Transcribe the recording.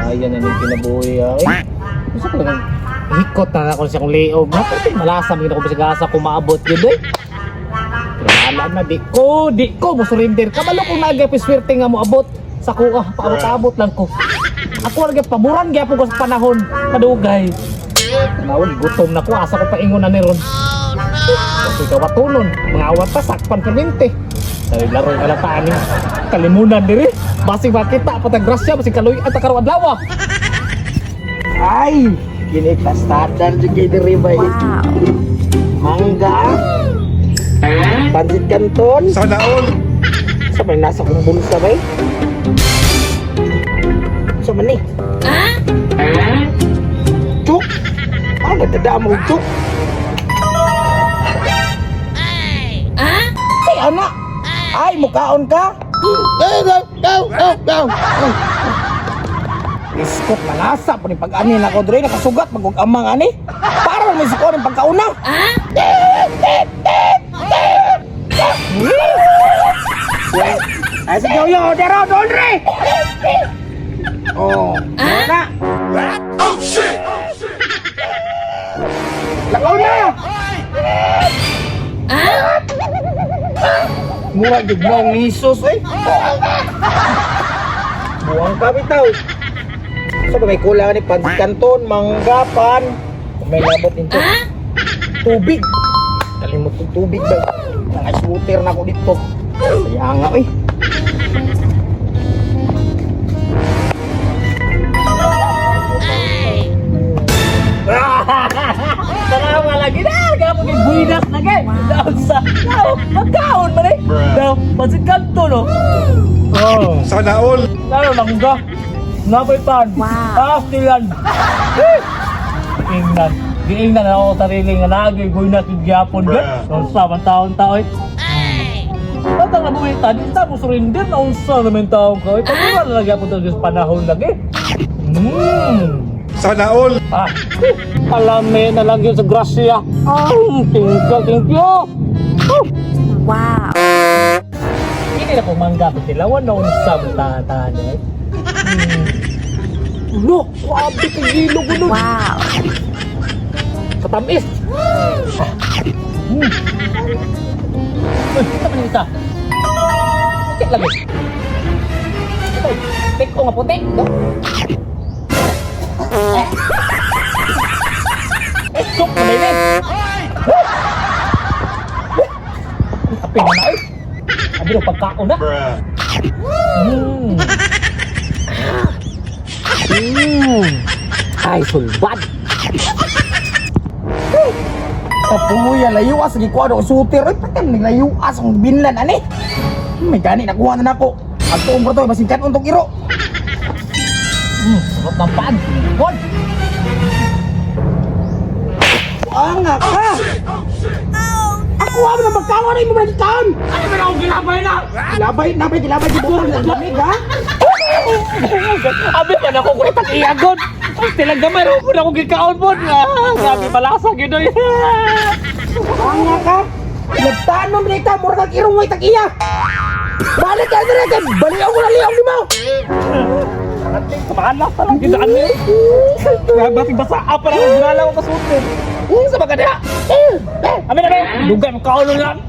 Kaya na ning kinabuhi ay. Gusto ko lang hikot na ako sa akong liog. Na pero malasa man ako bisag asa ko maabot gyud oy. Pero wala na di ko mo surrender. Kabalo kung naagay swerte nga moabot sa kuha, paabot-abot lang ko. Ako lagi paboran gyapon ko sa panahon, madugay. Tanawon, gutom na ko, asa ko paingon na ni ron. Kasi kawatunon, mga awat pa, sakpan permente. Sabi laro nga lataan ni kalimunan diri. Basig makita patag grasya, basig kaluy at karong adlaw. Ay, kini kastadan jud kay diri bay. Mangga. Pansit canton. Sana all. Sa may nasa kong bulsa bay. Sa man ni? Chuk. Ah, nagdada mo og chuk. Ay, ana. Ay, mukaon ka. Go, go, go, go, go. Iskot malasa po ni pag-ani na ko dre nakasugat magug amang ani. Para lang may suko ning pagkauna. Ay, sige, yo, order out, order! Oh, na. Oh shit. Lakaw na! Mura gid mo ang Jesus eh. Buwang ka bitaw. So may kulang ni pansit canton, mangga, pan. Kung may labot nito. Tubig. Kalimot kong tubig ba. Nang ice water na ako dito. Sayanga eh. Tanawa lagi na, gapon kay buinas na kay. Daw sa, daw, magkaon man eh. Daw, pansit kanto no. Oh. Sana all. Lalo langga. Napay pan. Wow. Pastilan. Ingnan. Giingnan na ako sarili nga lagi buinas yung gyapon Bruh. gan. Unsa man taon ta oy. Bata nga buhi ta, di ta mo surrender na unsa naman taon ka oy. Pagkura na lagi gyapon sa panahon lagi. Sana all. Ah, alame na lang yun sa grasya. Ah, thank you, thank you. Oh. Wow. Hindi na ko mangga ko tilawan na unsa man tahan eh. No, grabe ka gilo ko nun. Wow. Katamis. Uy, ito man yung isa. Puti lagi. Ito, take ko nga puti. No? Eh, soup na yun eh. Ang kapin na eh. Sabi ng pagkaon na. Bruh. Ay, sulbad. Kapuya, layuas, gikuha ko suter. Ay, patay, naglayuas ang binlan, ani. May gani, nakuha na nako. Ang tuong ko to, basingkan untong iro. Sarap ng paan. Bon. Buanga ka! Ako ha, na magkawa na yung mga taon! Ano ba na akong gilabay na? Labay, nabay, gilabay, gibuhan, ang lamig, ha? Abi man ako kung itang iyagon. Ay, tilang gamay ro po na akong gikaon po. Ah, grabe malasa gid oy. Buanga ka! Nagtanon man ka, mura kang irong may tag-iya! Balik ka dire kay baliw ko na liyaw ni mo! Malas na lang gid ani. Grabe ting basa pa lang ginala ko kasulti. Sa mga diha! Amin amin. Dugay mo kaon lang.